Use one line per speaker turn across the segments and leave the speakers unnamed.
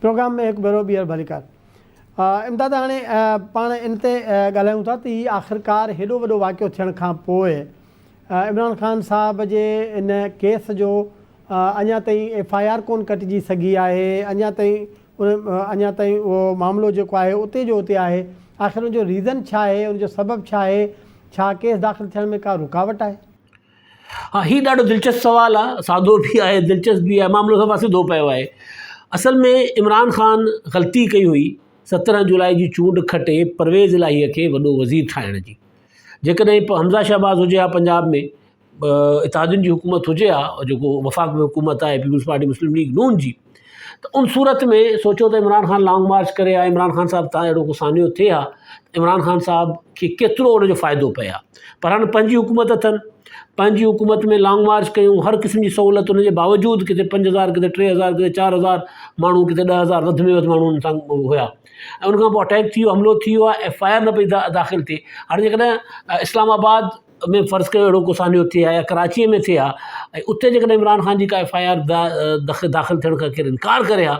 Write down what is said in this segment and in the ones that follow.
Programme ۾ هڪ ڀيرو ٻيهر ڀليڪار. امداد هاڻي پاڻ ان تي ڳالهايون ٿا ته هي آخرڪار هيڏو وڏو واقعو ٿيڻ کان پوء عمران خان صاحب جي ان ڪيس جو اڃا تائين ايف I R ڪون ڪٽجي سگهي آهي اڃا تائين اڃا تائين اهو معاملو جيڪو آهي اتي جو اتي آهي آخر ان جو ريزن ڇا آهي ان جو سبب ڇا آهي ڇا ڪيس داخل ٿيڻ ۾ ڪا رڪاوٽ آهي؟
ها هي ڏاڍو دلچسپ سوال آ سادو به آهي دلچسپ به آهي معاملو صفا سڌو پيو آهي اصل ۾ عمران خان غلطي ڪئي هئي سترهن جولاء جي چونڊ کٽي پرويز الاهي کي وڏو وزير ٺاهڻ جي جيڪڏهن حمزه شهباز هجي ها پنجاب ۾ اتحادين جي حڪومت هجي ها جيڪو وفاق ۾ حڪومت آهي پيپلز پارٽي مسلم ليگ نون جي ته ان صورت ۾ سوچو ته عمران خان لانگ مارچ ڪري ها عمران خان صاحب تان اهڙو ڪو سانحو ٿئي ها ته عمران خان صاحب کي ڪيترو ان جو فائدو پئي ها پر هاڻي پنهنجي حڪومت اٿن پنهنجي حڪومت ۾ لانگ مارچ ڪيون هر قسم جي سهولت ان جي باوجود ڪٿي 5000 ڪٿي 3000 ڪٿي 4000 ماڻهو ڪٿي 10000 وڌ ۾ وڌ ماڻهو ان سان هيا ۽ ان کان پوء اٽيڪ ٿي ويو حملو ٿي ويو آهي ايف I R نه پئي داخل ٿئي هاڻي جيڪڏهن اسلام آباد ۾ فرض ڪيو اهڙو ڪو سانحو ٿئي ها يا ڪراچيء ۾ ٿئي ها ۽ اتي جيڪڏهن عمران خان جي ڪا ايف I R داخل ٿيڻ کان ڪير انڪار ڪري ها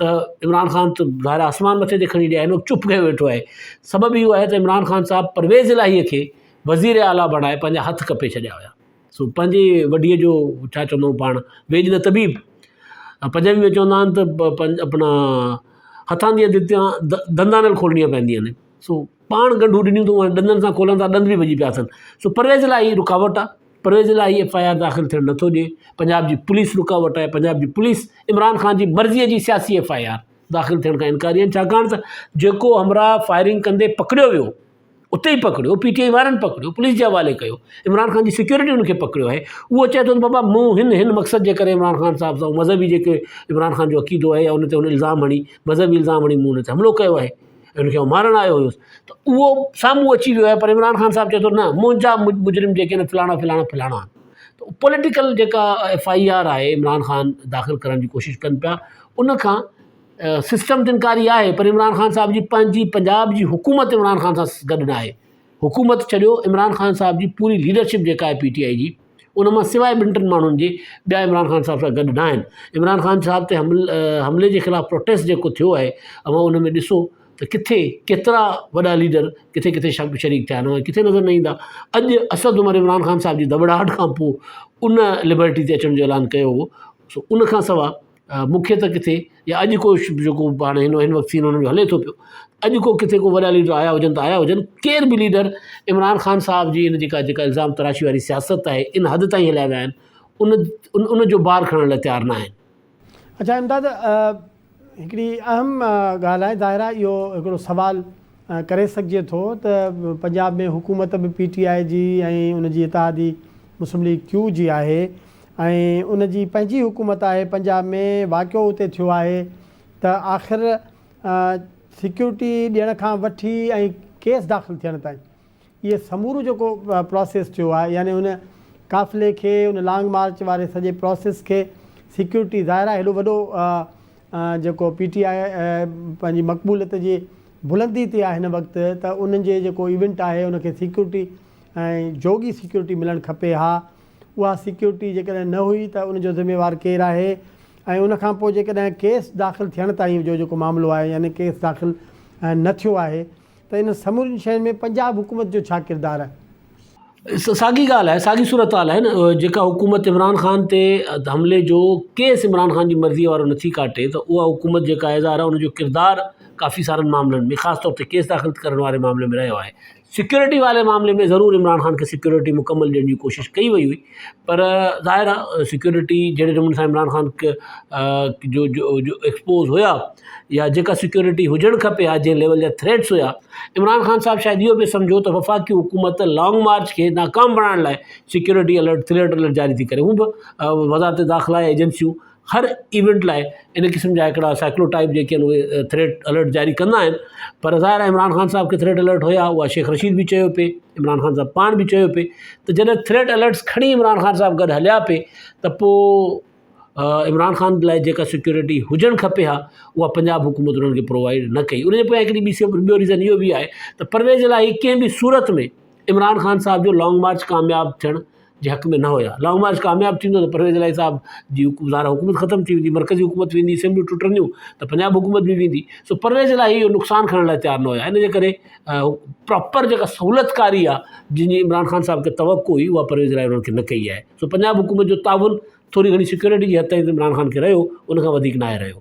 ته عمران خان ته ظاهر آهي آسمان مٿي تي کڻي ڏئي ها هن وقت چپ ڪيو ويٺو آهي سبب اهو آهي ته عمران خان صاحب پرويز الاهيء کي وزير اعليٰ بڻائي پنهنجا هٿ ڪپي ڇڏيا هيا سو پنهنجي وڍيء جو ڇا چوندو پاڻ ويڄ نه طبيب پنجابي ۾ چوندا آهن ته اپنا هٿان ديان دتيان دندان کولڻيون پونديون آهن سو پاڻ ڳنڍون ڏنيون اٿئون هاڻي ڏندن سان کولن ٿا ڏند به ڀڄي پيا اٿن سو پرويز الاهي رڪاوٽ آهي پرويز الاهي ايف I R داخل ٿيڻ نٿو ڏي پنجاب جي پوليس رڪاوٽ آهي پنجاب جي پوليس عمران خان جي مرضيء جي سياسي ايف I R داخل ٿيڻ کان انڪاري آهن ڇاڪاڻ ته جيڪو همراهه فائرنگ ڪندي پڪڙيو ويو اتي ئي پڪڙيو پي ٽي آء وارن پڪڙيو پوليس جي حوالي ڪيو عمران خان جي سيڪيورٽي ان کي پڪڙيو آهي اهو چئي ٿو ته بابا مون هن هن مقصد جي ڪري عمران خان صاحب سان مذهبي جيڪي عمران خان جو عقيدو آهي يا ان تي هن الزام هڻي مذهبي الزام هڻي مون ان تي حملو ڪيو آهي ان کي آئون مارڻ آيو هيس ته اهو سامهون اچي ويو آهي پر عمران خان صاحب چئي ٿو نه منهنجا مجرم جيڪي آهن فلاڻا فلاڻا فلاڻا آهن ته پوليٽيڪل جيڪا ايف I R آهي عمران خان داخل ڪرڻ جي ڪوشش ڪن پيا ان کان سسٽم ته انڪاري آهي پر عمران خان صاحب جي پنهنجي پنجاب جي حڪومت عمران خان سان گڏ نه آهي حڪومت ڇڏيو عمران خان صاحب جي پوري ليڊرشپ جيڪا آهي پي ٽي آء جي ان مان سواء ٻن ٽن ماڻهن جي ٻيا عمران خان صاحب سان گڏ نه آهن عمران خان صاحب تي حملي جي خلاف پروٽيسٽ جيڪو ٿيو آهي اوهان ان ۾ ڏسو ته ڪٿي ڪيترا وڏا ليڊر ڪٿي ڪٿي شريڪ ٿيا آهن اوهان کي ڪٿي نظر نه ايندا اڄ اسد عمر عمران خان صاحب جي دٻڙاهٽ کان پوء ان لبرٽي تي اچڻ جو اعلان ڪيو هو سو ان کان سواء مون کي ته ڪٿي يا اڄ ڪو جيڪو هاڻي هن هن وقت سين هنن جو هلي ٿو پيو اڄ ڪو ڪٿي ڪو وڏا ليڊر آيا هجن ته آيا هجن ڪير به ليڊر عمران خان صاحب جي هن جيڪا جيڪا الزام تراشي واري سياست آهي ان حد تائين هليا ويا آهن ان ان جو بار کڻڻ لاء تيار نه آهن.
اڇا امداد هڪڙي اهم ڳالهه آهي ظاهر آهي اهو هڪڙو سوال ڪري سگهجي ٿو ته پنجاب ۾ حڪومت به پي ٽي آء جي ۽ ان جي اتحادي مسلم ليگ ڪيو جي آهي ۽ ان جي پنهنجي حڪومت آهي پنجاب ۾ واقعو اتي ٿيو آهي ته آخر سيڪيورٽي ڏيڻ کان وٺي ۽ ڪيس داخل ٿيڻ تائين اهي سمورو جيڪو پراسيس ٿيو آهي يعني ان قافلي کي ان لانگ مارچ واري سڄي پراسيس کي سيڪيورٽي ظاهر آهي هيڏو وڏو جيڪو پي ٽي آء پنهنجي مقبوليت جي بلندي تي آهي هن وقت ته انهن جي جيڪو ايونٽ آهي ان کي سيڪيورٽي ۽ جوڳي سيڪيورٽي ملڻ کپي ها اها سيڪيورٽي جيڪڏهن نه هئي ته ان جو ذميوار ڪير آهي ۽ ان کان پوء جيڪڏهن ڪيس داخل ٿيڻ تائين جو جيڪو معاملو آهي يعني ڪيس داخل نه ٿيو آهي ته انهن سمورين شين ۾ پنجاب حڪومت جو ڇا ڪردار آهي؟
ساڳي ڳالهه آهي ساڳي صورتحال آهي نه جيڪا حڪومت عمران خان تي حملي جو ڪيس عمران خان جي مرضي وارو نٿي ڪاٽي ته اها حڪومت جيڪا آهي ظاهر آهي ان جو ڪردار ڪافي سارن معاملن ۾ خاص طور تي ڪيس داخل ڪرڻ واري معاملي ۾ رهيو آهي سيڪيورٽي واري معاملي ۾ ضرور عمران خان کي سيڪيورٽي مڪمل ڏيڻ جي ڪوشش ڪئي وئي هئي پر ظاهر آهي سيڪيورٽي جهڙي نموني سان عمران خان جو جو ايڪسپوز هيا يا جيڪا سيڪيورٽي هجڻ کپي ها جنهن ليول جا ٿريٽس هيا عمران خان صاحب شايد اهو پئي سمجهيو ته وفاقي حڪومت لانگ مارچ کي ناڪام بڻائڻ لاء سيڪيورٽي الرٽ ٿريٽ الرٽ جاري ٿي ڪري هونء به وزارت داخلا جا ايجنسيون هر ايونٽ لاء ان قسم جا هڪڙا سائيڪلو ٽائيپ جيڪي آهن اهي ٿريٽ الرٽ جاري ڪندا آهن پر ظاهر آهي عمران خان صاحب کي ٿريٽ الرٽ هيا اها شيخ رشيد به چيو پئي عمران خان صاحب پاڻ به چيو پئي ته جڏهن ٿريٽ الرٽس کڻي عمران خان صاحب گڏ هليا پئي ته پوء عمران خان لاء جيڪا سيڪيورٽي هجڻ کپي ها اها پنجاب حڪومت انهن کي پرووائيڊ نه ڪئي ان جي پويان هڪڙي ٻي ٻيو ريزن اهو به آهي ته پرويز الاهي ڪنهن به صورت ۾ عمران خان صاحب جو لانگ مارچ ڪامياب ٿيڻ. جي حق ۾ نه هيا. لانگ مارچ ڪامياب ٿيندو ته پرويز الاهي صاحب جي ظاهر حڪومت ختم ٿي ويندي، مرڪزي حڪومت ويندي، اسيمبليون ٽٽنديون ته پنجاب حڪومت به ويندي. سو پرويز الاهي اهو نقصان کڻڻ لاء تيار نه هيا. ان جي ڪري پراپر جيڪا سهولتڪاري آهي جنهن جي عمران خان صاحب کي توقع هئي اها پرويز الاهي انهن کي نه ڪئي آهي. سو پنجاب حڪومت جو تعاون ٿوري گهڻي سيڪيورٽي جي حد تائين ته عمران خان کي رهيو ان کان وڌيڪ ناهي رهيو.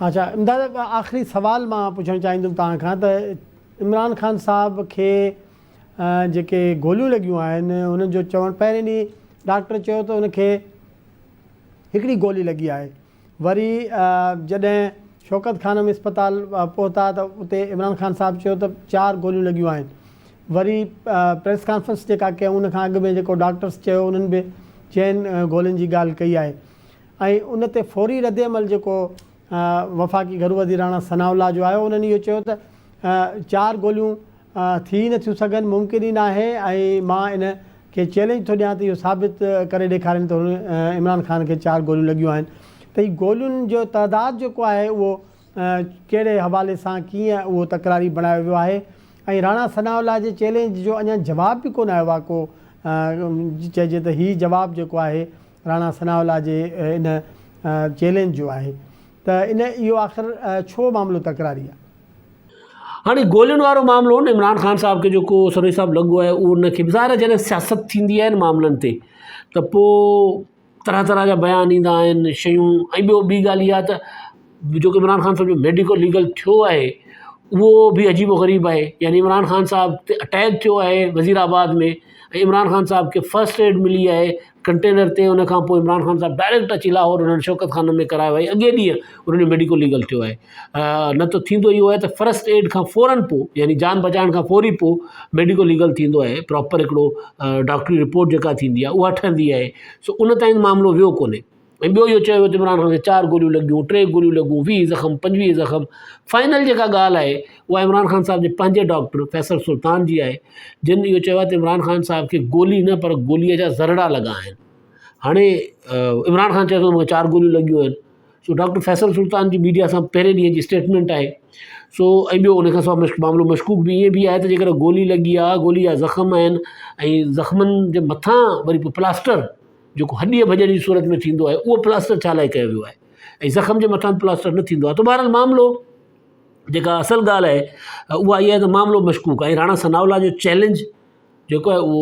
اڇا امداد آخري سوال مان پڇڻ چاهيندم توهان کان ته عمران خان صاحب کي جيڪي گوليون لڳيون آهن انهن جو چوڻ پهرين ڏينهن ڊاڪٽر چيو ته ان کي هڪڙي گولي لڳي آهي وري جڏهن شوڪت خانم اسپتال پهتا ته اتي عمران خان صاحب چيو ته چار گوليون لڳيون آهن وري پريس ڪانفرنس جيڪا ڪيائون ان کان اڳ ۾ جيڪو ڊاڪٽرس چيو انهن به چئن گولين جي ڳالهه ڪئي آهي ۽ ان تي فوري ردعمل جيڪو وفاقي گهرو وزير راڻا ثناء الله جو آيو انهن اهو چيو ته چار گوليون ٿي ئي نٿيون سگهن، ممڪن ئي ناهي ۽ مان ان کي چئلينج ٿو ڏيان ته اهو ثابت ڪري ڏيکارين ته هن عمران خان کي چار گوليون لڳيون آهن ته هي گولين جو تعداد جيڪو آهي اهو ڪهڙي حوالي سان ڪيئن اهو تڪراري بڻايو ويو آهي ۽ راڻا ثناء الله جي چئلينج جو اڃا جواب به ڪونه آيو آهي ڪو چئجي ته هي جواب جيڪو آهي راڻا ثناء الله جي ان چئلينج جو آهي ته ان اهو آخر ڇو معاملو تڪراري آهي.
هاڻي گولين وارو معاملو نه عمران خان صاحب کي جيڪو سروي صاحب لڳو آهي اهو ان کي ظاهر آهي جڏهن سياست ٿيندي آهي معاملن تي ته پوء طرح طرح جا بيان ايندا آهن شيون ۽ ٻيو ٻي ڳالهه اها ته جيڪو عمران خان صاحب جو ميڊيڪو ليگل ٿيو آهي اهو به عجيب و غريب آهي يعني عمران خان صاحب تي اٽيڪ ٿيو آهي وزير آباد ۾ ۽ عمران خان صاحب کي فرسٽ ايڊ ملي آهي ڪنٽينر تي ان کان پوء عمران خان صاحب ڊائريڪٽ اچي لاهور انهن شوڪت خانم ۾ ڪرايو آهي اڳئين ڏينهن انهن جو ميڊيڪو ليگل ٿيو آهي نه ته ٿيندو اهو آهي ته فرسٽ ايڊ کان فورن پوء يعني جان بچائڻ کان فوري پوء ميڊيڪو ليگل ٿيندو آهي پراپر هڪڙو ڊاڪٽري رپورٽ جيڪا ٿيندي آهي اها ٺهندي آهي سو ان تائين معاملو ويو ڪونهي ۽ ٻيو اهو چيو ويو ته عمران خان کي چار گوليون لڳيون ٽي گوليون لڳيون ويهه زخم پنجويهه زخم فائنل جيڪا ڳالهه آهي اها عمران خان صاحب جي پنهنجي ڊاڪٽر فيصل سلطان جي آهي جن اهو چيو آهي ته عمران خان صاحب کي گولي نه پر گوليء جا ذرڙا لڳا آهن هاڻي عمران خان چئي ٿو مونکي چار گوليون لڳيون آهن سو ڊاڪٽر فيصل سلطان جي ميڊيا سان پهرين ڏينهن جي اسٽيٽمينٽ آهي سو ۽ ٻيو ان کان سواء معاملو مشڪوڪ به ائين به آهي ته جيڪڏهن گولي لڳي آهي گولي جا زخم آهن ۽ زخمن جي مٿان وري پوء پلاسٽر جيڪو هڏيء ڀڄڻ جي صورت ۾ ٿيندو آهي اهو پلاسٽر ڇا لاء ڪيو ويو آهي ۽ زخم جي مٿان پلاسٽر نه ٿيندو آهي ته بهرحال معاملو جيڪا اصل ڳالهه آهي اها اها آهي ته معاملو مشڪوڪ آهي راڻا ثناء الله جو چئلينج جيڪو آهي اهو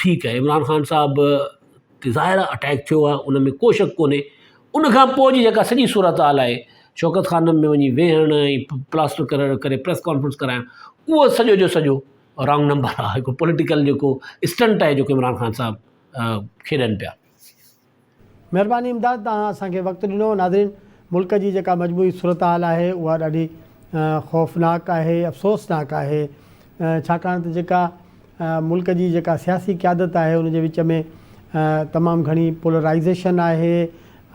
ٺيڪ آهي عمران خان صاحب تي ظاهر آهي اٽيڪ ٿيو آهي ان ۾ ڪو شڪ ڪونهي ان کان پوء جي جيڪا سڄي صورت حال آهي شوڪت خانم ۾ وڃي ويهڻ ۽ پلاسٽر ڪرڻ ڪري پريس ڪانفرنس ڪرائڻ اهو سڄو جو سڄو رانگ نمبر آهي هڪ پوليٽيڪل جيڪو اسٽنٽ آهي جيڪو عمران خان صاحب کيڏن پيا.
مھرباني امداد توھان اسان کي وقت ڏنو ناظرين ملڪ جي جيڪا مجموعي صورتحال آھي اھا ڏاڍي خوفناڪ آھي افسوسناڪ آھي ڇاڪاڻ ته جيڪا ملڪ جي جيڪا سياسي قيادت آھي ان جي وچ ۾ تمام گھڻي پولرائيزيشن آھي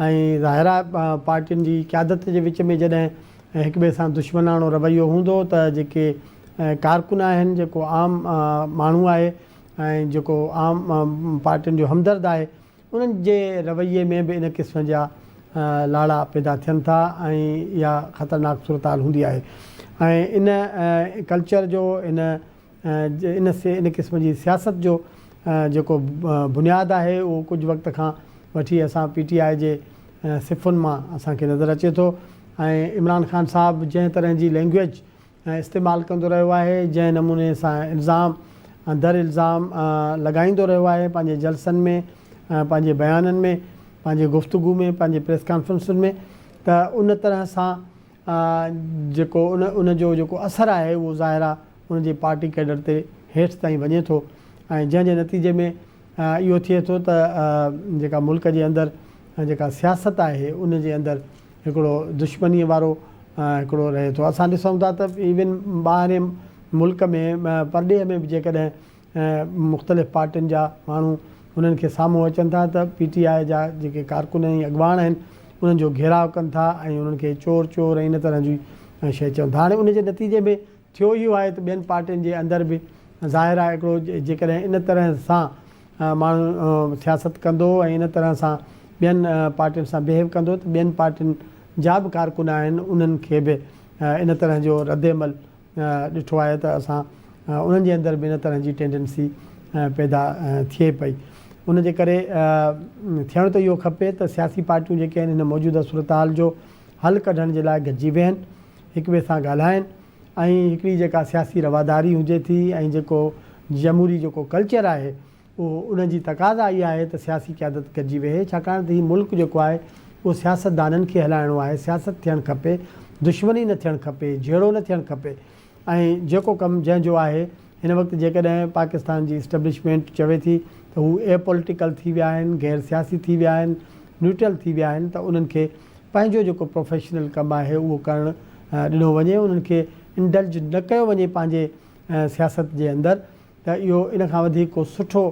۽ ظاھر آھي پارٽين جي قيادت جي وچ ۾ جڏھن ھڪ ٻئي سان دشمناڻو رويو ھوندو ته جيڪي ڪارڪن آھن جيڪو عام ماڻھو آھي ۽ جيڪو عام پارٽين جو همدرد آهي انهن جي رويي ۾ به ان قسم جا لاڙا پيدا ٿين ٿا ۽ اها خطرناڪ صورتحال هوندي آهي ۽ ان ڪلچر جو ان ان ان قسم جي سياست جو جيڪو بنياد آهي اهو ڪجهه وقت کان وٺي اسان پي ٽي آء جي صفن مان اسان کي نظر اچي ٿو ۽ عمران خان صاحب جنهن طرح جي لينگويج استعمال ڪندو رهيو آهي، جنهن نموني سان الزام در الزام لڳائيندو رهيو آهي پنهنجي جلسن ۾ پنهنجي بيانن ۾ پنهنجي گفتگو ۾ پنهنجي پريس ڪانفرنسن ۾ ته ان طرح سان جيڪو ان ان جو جيڪو اثر آهي اهو ظاهر آهي ان جي پارٽي ڪيڊر تي هيٺ تائين وڃي ٿو ۽ جنهن جي نتيجي ۾ اهو ٿئي ٿو ته جيڪا ملڪ جي اندر جيڪا سياست آهي ان جي اندر هڪڙو دشمنيء وارو هڪڙو رهي ٿو. اسان ڏسون ٿا ته ايون ٻاهرين ملڪ ۾ پرڏيهه ۾ به جيڪڏهن مختلف پارٽين جا ماڻهو انهن کي سامهون اچن ٿا ته پي ٽي آء جا جيڪي ڪارڪن ۽ اڳواڻ آهن انهن جو گهيراء ڪن ٿا ۽ انهن کي چور چور ۽ ان طرح جي شيء چون ٿا. هاڻي ان جي نتيجي ۾ ٿيو اهو آهي ته ٻين پارٽين جي اندر به ظاهر آهي هڪڙو جيڪڏهن ان طرح سان ماڻهو سياست ڪندو ۽ ان طرح سان ٻين پارٽين سان بيهيو ڪندو ته ٻين پارٽين جا به ڪارڪن آهن انهن کي به ان طرح جو ردعمل ڏٺو آهي ته اسان انهن جي اندر به ان طرح جي ٽينڊنسي پيدا ٿئي پئي. ان جي ڪري ٿيڻ ته اهو کپي ته سياسي پارٽيون جيڪي آهن هن موجوده صورتحال جو حل ڪڍڻ جي لاء گڏجي ويهن، هڪ ٻئي سان ڳالهائين ۽ هڪڙي جيڪا سياسي رواداري هجي ٿي ۽ جيڪو جمهوري جيڪو ڪلچر آهي اهو ان جي تقاضا اها آهي ته سياسي قيادت گڏجي ويهي ڇاڪاڻ ته هي ملڪ جيڪو آهي اهو سياستدانن کي هلائڻو آهي، سياست ٿيڻ کپي، دشمني نه ٿيڻ کپي، جهيڙو نه ٿيڻ کپي ۽ جيڪو ڪم جنهن جو آهي هن وقت جيڪڏهن پاڪستان جي اسٽيبلشمينٽ چوي ٿي ته هو اي پوليٽيڪل ٿي ويا آهن، غير سياسي ٿي ويا آهن، نيوٽرل ٿي ويا آهن ته انهن کي پنهنجو جيڪو پروفيشنل ڪم آهي اهو ڪرڻ ڏنو وڃي، انهن کي انڊلج نه ڪيو وڃي پنهنجي سياست جي اندر ته اهو ان کان وڌيڪ ڪو سٺو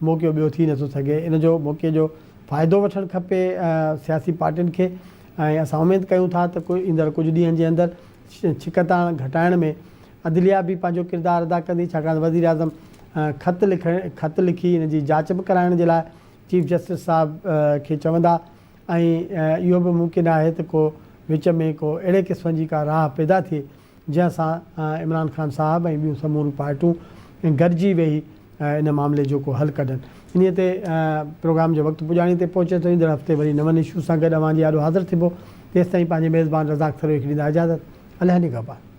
موقعو ٻيو ٿي نٿو سگهي. ان جو موقعي جو فائدو وٺڻ کپي سياسي پارٽين کي ۽ اسان اميد ڪيون ٿا ته ايندڙ ڪجهه ڏينهن جي اندر ڇڪتاڻ گهٽائڻ ۾ عدليه به پنهنجو ڪردار ادا ڪندي ڇاڪاڻ ته وزيراعظم خط لکڻ خط لکي ان جي جاچ به ڪرائڻ جي لاء چيف جسٽس صاحب کي چوندا ۽ اهو به ممڪن آهي ته ڪو وچ ۾ ڪو اهڙي قسم جي ڪا راهه پيدا ٿئي جنهن سان عمران خان صاحب ۽ ٻيون سموريون پارٽيون گڏجي ويهي ان معاملي جو ڪو حل ڪڍن. انهيء تي پروگرام جو وقت پڄاڻي تي پهچي ٿو. ايندڙ هفتي وري نون اشوز سان گڏ اوهان جي آڏو حاضر ٿبو. تيستائين پنهنجي ميزبان رزاق سروهي کي ڏيندا اجازت. الله نگهبان.